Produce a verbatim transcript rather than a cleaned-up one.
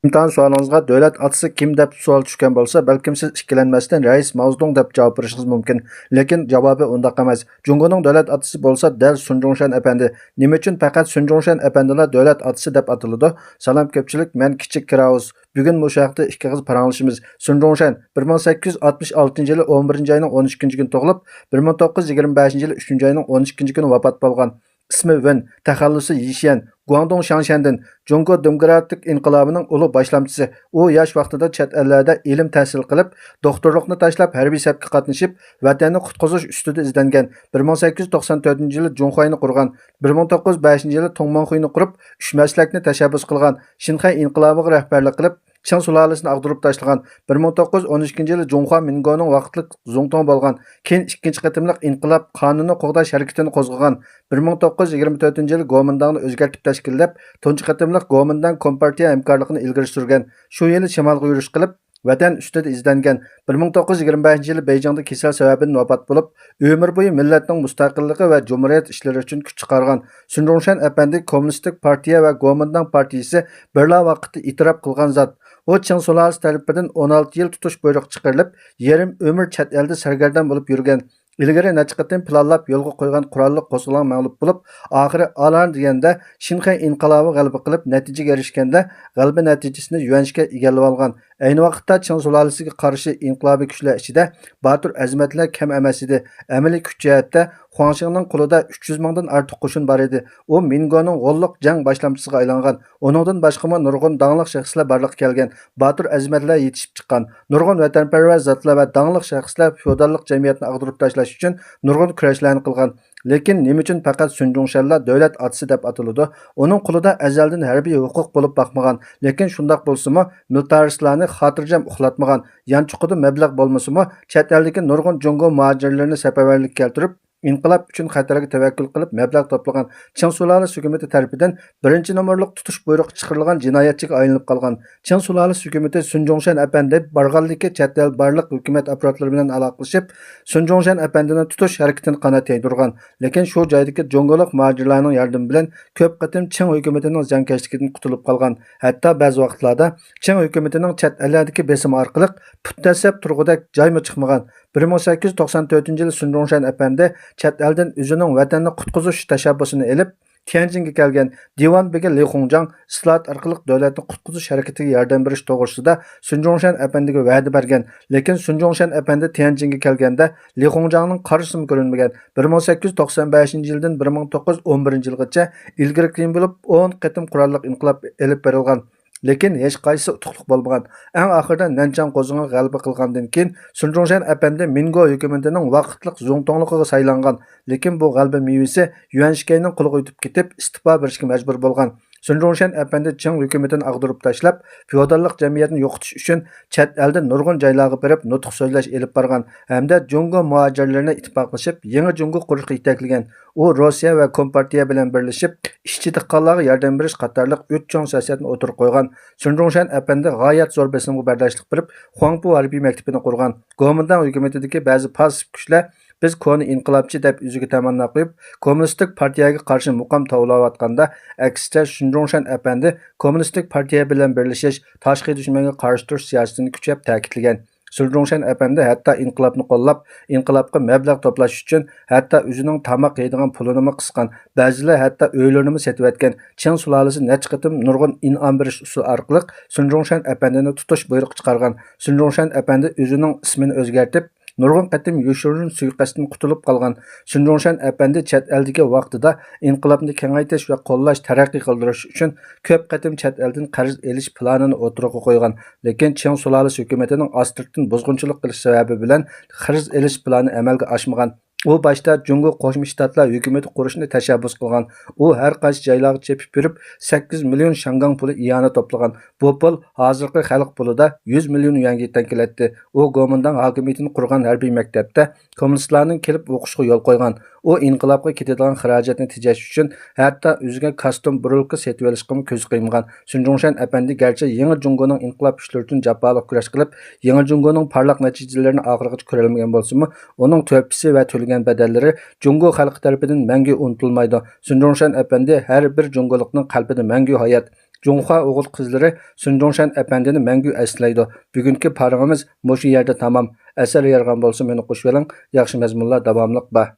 ئىمتىھان سوئالىڭىزغا دۆلەت ئاتىسى كىم دەپ سوئال چۈشكەن بولسا، بەلكىم سىز ئىككىلەنمەستىن رەئىس ماۋزېدۇڭ دەپ جاۋاب بېرىشىڭىز مۇمكىن. لېكىن جاۋابى ئۇنداق ئەمەس. جۇڭگونىڭ دۆلەت ئاتىسى بولسا دەل سۇن جۇڭشەن ئەپەندى. نېمە ئۈچۈن پەقەت سۇن جۇڭشەن ئەپەندىلا دۆلەت ئاتىسى دەپ ئاتىلىدۇ؟ سالام كۆپچىلىك، مەن كىچىك كىراۋۇس. بۈگۈن مۇشۇ ھەقتە ئىككى ئېغىز پاراڭلىشىمىز. سۇن جۇڭشەن بىر مىڭ سەككىز يۈز ئاتمىش ئالتىنچى يىلى ئون بىرىنچى ئاينىڭ ئون ئىككىنچى كۈنى تۇغۇلۇپ، بىر مىڭ توققۇز يۈز يىگىرمە بەشىنچى يىلى ئۈچىنچى ئاينىڭ ئون ئىككىنچى كۈنى ۋاپات بولغان. ئىسمى ۋېن، تەخەللۇسى يىشيەن، گۇاڭدۇڭ شياڭشيەندىن، جۇڭگو دېموكراتىك ئىنقىلابىنىڭ ئۇلۇغ باشلامچىسى. ئۇ ياش ۋاقتىدا چەت ئەللەردە ئىلىم تەھسىل قىلىپ، دوختۇرلۇقنى تاشلاپ، ھەربىي سەپكە قاتنىشىپ، ۋەتەننى قۇتقۇزۇش ئۈستىدە ئىزدەنگەن. بىر مىڭ سەككىز يۈز توقسان تۆتىنچى يىلى جۇڭخۇەينى قۇرغان. بىر مىڭ توققۇز يۈز بەشىنچى يىلى تۇڭماڭخۇينى قۇرۇپ، ئۈچ مەسلەكنى تەشەببۇس قىلغان. شىنخەي ئىنقىلابىغا رەھبەرلىك قىلىپ، چىڭ سۇلالىسىنى ئاغدۇرۇپ تاشلىغان. بىر مىڭ توققۇز يۈز ئون ئىككىنچى يىلى جۇڭخۇا مىنگونىڭ ۋاقىتلىق زۇڭتۇڭى بولغان. كېيىن ئىككىنچى قېتىملىق ئىنقىلاب قانۇننى قوغداش ھەرىكىتىنى قوزغىغان. بىر مىڭ توققۇز يۈز يىگىرمە تۆتىنچى يىلى گومىنداڭنى ئۆزگەرتىپ تەشكىللەپ، تۇنجى قېتىملىق گومىنداڭ كومپارتىيە ھەمكارلىقىنى ئىلگىرى سۈرگەن. شۇ يىلى شىمالغا يۈرۈش قىلىپ، ۋەتەن ئۈستىدە ئىزدەنگەن. بىر مىڭ توققۇز يۈز يىگىرمە بەشىنچى يىلى بېيجىڭدا كېسەل سەۋەبىدىن ۋاپات بولۇپ، ئۆمۈر بويى مىللەتنىڭ مۇستەقىللىقى ۋە جۇمھۇرىيەت ئىشلىرى ئۈچۈن كۈچ چىقارغان. سۇن جۇڭشەن ئەپەندى كوممۇنىستىك پارتىيە ۋە گومىنداڭ پارتىيىسى بىرلا ۋاقىتتا ئېتىراپ قىلغان زات. ئۇ چىڭ سۇلالىسى تەرىپىدىن ئون ئالتە يىل تۇتۇش بۇيرۇقى چىقىرىلىپ، يېرىم ئۆمۈر چەت ئەلدە سەرگەردان بولۇپ يۈرگەن. ئىلگىرى نەچچە قېتىم پىلانلاپ يولغا قويغان قوراللىق قوزغىلاڭ مەغلۇپ بولۇپ، ئاخىرى ئالان دېگەندە شىنخەي ئىنقىلابى غەلىبە قىلىپ نەتىجىگە ئېرىشكەندە، غەلىبە نەتىجىسىنى يۈەنشىكەي ئىگىلىۋالغان. ئەينى ۋاقىتتا چىڭ سۇلالىسىگە قارشى ئىنقىلابىي كۈچلەر ئىچىدە باتۇر ئەزىمەتلەر كەم ئەمەس ئىدى. ئەمەلىي كۈچ جەھەتتە خۇاڭشىڭنىڭ قولىدا ئۈچ يۈز مىڭدىن ئارتۇق قوشۇن بار ئىدى. ئۇ مىنگونىڭ غوللۇق جەڭ باشلامچىسىغا ئايلانغان. ئۇنىڭدىن باشقىمۇ نۇرغۇن داڭلىق شەخسلەر بارلىققا كەلگەن. باتۇر ئەزىمەتلەر يېتىشىپ چىققان. نۇرغۇن ۋەتەنپەرۋەر زاتلار ۋە داڭلىق شەخسلەر فېئوداللىق جەمئىيەتنى ئاغدۇرۇپ تاشلاش ئۈچۈن نۇرغۇن كۈرەشلەرنى قىلغان. لېكىن نېمە ئۈچۈن پەقەت سۇن جۇڭشەنلا دۆلەت ئاتىسى دەپ ئاتىلىدۇ؟ ئۇنىڭ قولىدا ئەزەلدىن ھەربىي ھوقۇق بولۇپ باقمىغان. لېكىن شۇنداق بولسىمۇ، مىلىتارىستلارنى خاتىرجەم ئۇخلاتمىغان. يانچۇقىدا مەبلەغ بولمىسىمۇ، چەت ئەلدىكى نۇرغۇن جۇڭگو مۇھاجىرلىرىنى سەپەرۋەرلىككە كەلتۈرۈپ، ئىنقىلاب ئۈچۈن خەتەرگە تەۋەككۈل قىلىپ مەبلەغ توپلىغان. چىڭ سۇلالىسى ھۆكۈمىتى تەرىپىدىن بىرىنچى نومۇرلۇق تۇتۇش بۇيرۇقى چىقىرىلغان جىنايەتچىگە ئايلىنىپ قالغان. چىڭ سۇلالىسى ھۆكۈمىتى سۇن جۇڭشەن ئەپەندى بارغانلىكى چەت ئەل بارلىق ھۆكۈمەت ئاپپاراتلىرى بىلەن ئالاقىلىشىپ، سۇن جۇڭشەن ئەپەندىنى تۇتۇش ھەرىكىتىنى قانات يايدۇرغان. لېكىن شۇ جايدىكى جۇڭگولۇق مۇھاجىرلارنىڭ ياردىمى بىلەن كۆپ قېتىم چىڭ ھۆكۈمىتىنىڭ زىيانكەشلىكىدىن قۇتۇلۇپ قالغان. ھەتتا بەزى ۋاقىتلاردا چىڭ ھۆكۈمىتىنىڭ چەت ئەللەردىكى بېسىمى ئارقىلىق پۇت دەسسەپ تۇرغۇدەك جايمۇ چىقمىغان. بىر مىڭ سەككىز يۈز توقسان تۆتىنچى يىلى سۇن جۇڭشەن ئەپەندى چەت ئەلدىن ئۆزىنىڭ ۋەتەننى قۇتقۇزۇش تەشەببۇسىنى ئېلىپ، تيەنجىنگە كەلگەن. دىۋان بېگى لى خۇڭجاڭ ئىسلاھات ئارقىلىق دۆلەتنى قۇتقۇزۇش ھەرىكىتىگە ياردەم بېرىش توغرىسىدا سۇن جۇڭشەن ئەپەندىگە ۋەدە بەرگەن. لېكىن سۇن جۇڭشەن ئەپەندى تيەنجىنگە كەلگەندە لى خۇڭجاڭنىڭ قارىسىمۇ كۆرۈنمىگەن. بىر مىڭ سەككىز يۈز توقسان بەشىنچى يىلدىن بىر مىڭ توققۇز يۈز ئون بىرىنچى يىلغىچە ئىلگىرى كېيىن بولۇپ ئون قېتىم قوراللىق ئىنقىلاب ئېلىپ بېرىلغان. لېكىن ھېچقايسىسى ئۇتۇقلۇق بولمىغان. ئەڭ ئاخىرىدا نەنچاڭ قوزغىڭىغا غەلىبە قىلغاندىن كېيىن، سۇن جۇڭشەن ئەپەندى مىنگو ھۆكۈمىتىنىڭ ۋاقىتلىق زۇڭتۇڭلۇقىغا سايلانغان. لېكىن بۇ غەلىبە مېۋىسى يۈەنشىكەينىڭ قولىغا ئۆتۈپ كېتىپ، ئىستېپا بېرىشكە مەجبۇر بولغان. سۇن جۇڭشەن ئەپەندى چىڭ ھۆكۈمىتىنى ئاغدۇرۇپ تاشلاپ، فېئوداللىق جەمئىيەتنى يوقىتىش ئۈچۈن چەت ئەلدە نۇرغۇن جايلارغا بېرىپ نۇتۇق سۆزلەش ئېلىپ بارغان ھەمدە جۇڭگو مۇھاجىرلىرىنى ئىتتىپاقلىشىپ يېڭى جۇڭگو قۇرۇشقا يېتەكلىگەن. ئۇ روسىيە ۋە كومپارتىيە بىلەن بىرلىشىپ ئىشچى دېھقانلارغا ياردەم بېرىش قاتارلىق ئۈچ چوڭ سىياسەتنى ئوتتۇرىغا قويغان. سۇن جۇڭشەن ئەپەندى غايەت زور بېسىمغا بەرداشلىق بېرىپ، خۇاڭپۇ ھەربىي مەكتىپىنى قۇرغان. گومىنداڭ ھۆكۈمىتىدىكى بەزى پاسسىپ كۈچلەر بىز كونا ئىنقىلابچى دەپ ئۆزىگە تەمەننا قويۇپ، كوممۇنىستىك پارتىيەگە قارشى مۇقام تاۋلاۋاتقاندا، ئەكسىچە سۇن جۇڭشەن ئەپەندى كوممۇنىستىك پارتىيە بىلەن بىرلىشىش، تاشقى دۈشمەنگە قارشى تۇرۇش سىياسىتىنى كۈچەپ تەكىتلىگەن. سۇن جۇڭشەن ئەپەندى ھەتتا ئىنقىلابنى قوللاپ، ئىنقىلابقا مەبلەغ توپلاش ئۈچۈن ھەتتا ئۆزىنىڭ تاماق يەيدىغان پۇلىنىمۇ قىسقان، بەزىلەر ھەتتا ئۆيلىرىنىمۇ سېتىۋەتكەن. چىڭ سۇلالىسى نەچچە قېتىم نۇرغۇن ئىنئام بېرىش ئۇسۇلى ئارقىلىق سۇن جۇڭشەن ئەپەندىنى تۇتۇش بۇيرۇقى چىقارغان. سۇن جۇڭشەن ئەپەندى ئۆزىنىڭ ئىسمىنى ئۆزگەرتىپ، نۇرغۇن قېتىم يوشۇرۇن سۇيىقەستتىن قۇتۇلۇپ قالغان. سۇن جۇڭشەن ئەپەندى چەت ئەلدىكى ۋاقتىدا ئىنقىلابنى كېڭەيتىش ۋە قوللاش، تەرەققىي قىلدۇرۇش ئۈچۈن كۆپ قېتىم چەت ئەلدىن قەرز ئېلىش پىلانىنى ئوتتۇرىغا قويغان. لېكىن چىڭ سۇلالىسى ھۆكۈمىتىنىڭ ئاستىرتىن بۇزغۇنچىلىق قىلىش سەۋەبى بىلەن قەرز ئېلىش پىلانى ئەمەلگە ئاشمىغان. ئۇ باشتا جۇڭگو قوشما شتاتلار ھۆكۈمىتى قۇرۇشنى تەشەببۇس قىلغان. ئۇ ھەر قايسى جايلارغا چېپىپ يۈرۈپ، سەككىز مىليون شياڭگاڭ پۇلى ئىئانە توپلىغان. بۇ پۇل ھازىرقى خەلق پۇلىدا يۈز مىليون يۈەنگە يېتەن كېلەتتى. ئۇ گومىنداڭ ھاكىمىيىتىنى قۇرغان ھەربىي مەكتەپتە كوممۇنىستلارنىڭ كېلىپ ئوقۇشىغا يول قويغان. ئۇ ئىنقىلابقا كېتىدىغان خىراجەتنى تېجەش ئۈچۈن ھەتتا ئۆزىگە كاستيۇم، بۇرۇلكا سېتىۋېلىشقىمۇ كۆزى قىيمىغان. سۇن جۇڭشەن ئەپەندى گەرچە يېڭى جۇڭگونىڭ ئىنقىلاب ئىشلىرى ئۈچۈن جاپالىق كۈرەش قىلىپ، يېڭى جۇڭگونىڭ پارلاق نەتىجىلىرىنى ئاخىرغىچە كۆرەلمىگەن بولسىمۇ، ئۇنىڭ تۆھپىسى ۋە تۆلىگەن بەدەللىرى جۇڭگو خەلقى تەرىپىدىن مەڭگۈ ئۇنتۇلمايدۇ. سۇن جۇڭشەن ئەپەندى ھەر بىر جۇڭگولۇقنىڭ قەلبىدە مەڭگۈ ھايات. جۇڭخۇا ئوغۇل-قىزلىرى سۇن جۇڭشەن ئەپەندىنى مەڭگۈ ئەسلەيدۇ. بۈگۈنكى پارىڭىمىز مۇشۇ يەردە تامام. ئەسەر يارىغان بولسا مېنى قوشۇۋېلىڭ. ياخشى مەزمۇنلار داۋاملىق بار.